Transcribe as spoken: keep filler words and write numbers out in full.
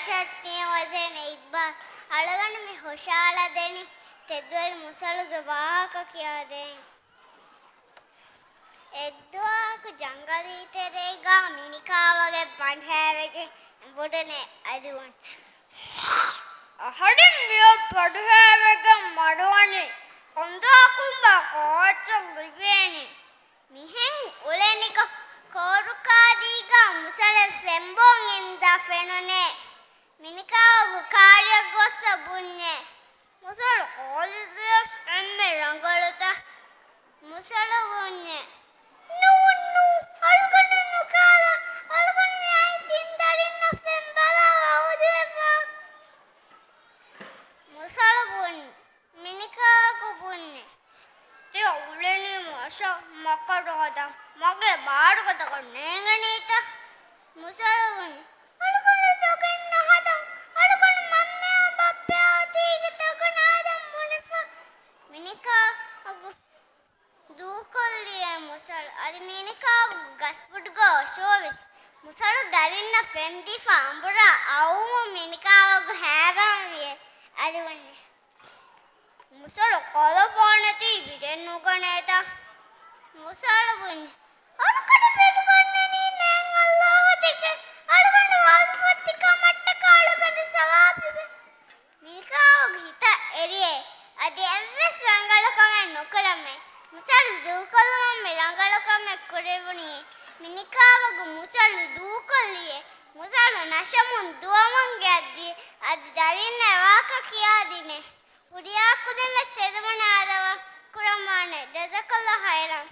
ޝައްތި ވަޒެން އިގްބާލް އަޅުގަނޑު މި ހުށަހަޅަދެނީ ތެދުވެރި މުސަޅުގެ ވާހަކަ ކިޔާދޭން. އެއްދުވަހަކު ޖަންގަލީ ތެރޭގަ މިނިކާވަގެ ބަނޑުހައިވެގެން އެނބުރުނެ އަދިވަން. އަހަރެން މިއޮއް ބަނޑުހައިވެގެން މަޑުވަނީ ކޮންދާކުންބާ ކޯއްޗަށް ލިބޭނީ. މިހެން އުޅެނިކޮށް ކޯރުކާދީގަ މުސަޅެއް ފެންބޯން އިންދާ ފެނުނޭ. މިނިކާވަގު ކާރިއަށް ގޮއްސަ ބުންޏޭ. މުސަޅު ކޯލިދިޔަސް އެންމެ ރަނގަޅުތަ؟ މުސަޅު ބުންޏޭ. ނޫން ނޫން، އަޅުގަނޑު ނުކާލާ، އަޅުގަނޑު މި އައި ތިން ދަރިންނަށް ފެން ބަލާ ވައުދުވެފަ. މުސަޅު ބުން މިނިކާކު ބުންޏެ. ތިޔަ އުޅެނީ މަށަށް މަކަރު ހަދަން މަގޭ ބާރުގަދަކަށް ނޭނގެނީތަ؟ މުސަޅު ބުންޏެ. އަޅުގަނޑު ދޮގެއް ނުހަދަން. އަޅުގަނޑު މަންމަޔާ ބައްޕަޔާ ތީގެ ދޮގު ނާދަން ބުނެފަ. މިނިކާ އަގު ދޫކޮށްލިޔޭ މުސަޅު. އަދި މިނިކާވަގު ގަސްބުޑުގަ އޮށޯވި. މުސަޅު ދަރިންނަށް ފެންދީފަ އަނބުރާ އައުމު މިނިކާވަގު ހައިރާންވިޔޭ. އަދި ވަންޏެ. މުސަޅު ކޮލަފާނެތީ ބިޑެއް ނުގަނޭތަ؟ މުސަޅު ބުންޏެ. އަޅުގަނޑު ބިޑުގަންނަނީ މާތް ﷲ ދެކެ. އަޅުގަނޑު ވަގުފަތި ކަމަށްޓަކާ އަޅުގަނޑު ސަވާބެވެ. މިނިކާވަގު ހިތަށް އެރިއޭ. އަދި އެއްވެސް ރަނގަޅު ކަމެއް ނުކުރަމޭ. މުސަޅު ދޫކޮށްލުމަށް މި ރަނގަޅު ކަމެއް ކުރެވުނީ. މިނިކާވަގު މުސަޅު ދޫކޮށްލިޔޭ. މުސަޅު ނަށަމުން ދުވަމުން ގެއަށްދިޔަ. އަދި ދަރިންނަށް ވާހަކަ ކިޔާދިނޭ. ހުރިހާ ކުދިންވެސް ތެދުމަނާ އަދަވާ ކުރަންވާނެ. ޖަޒާކަﷲ ޚައިރާން.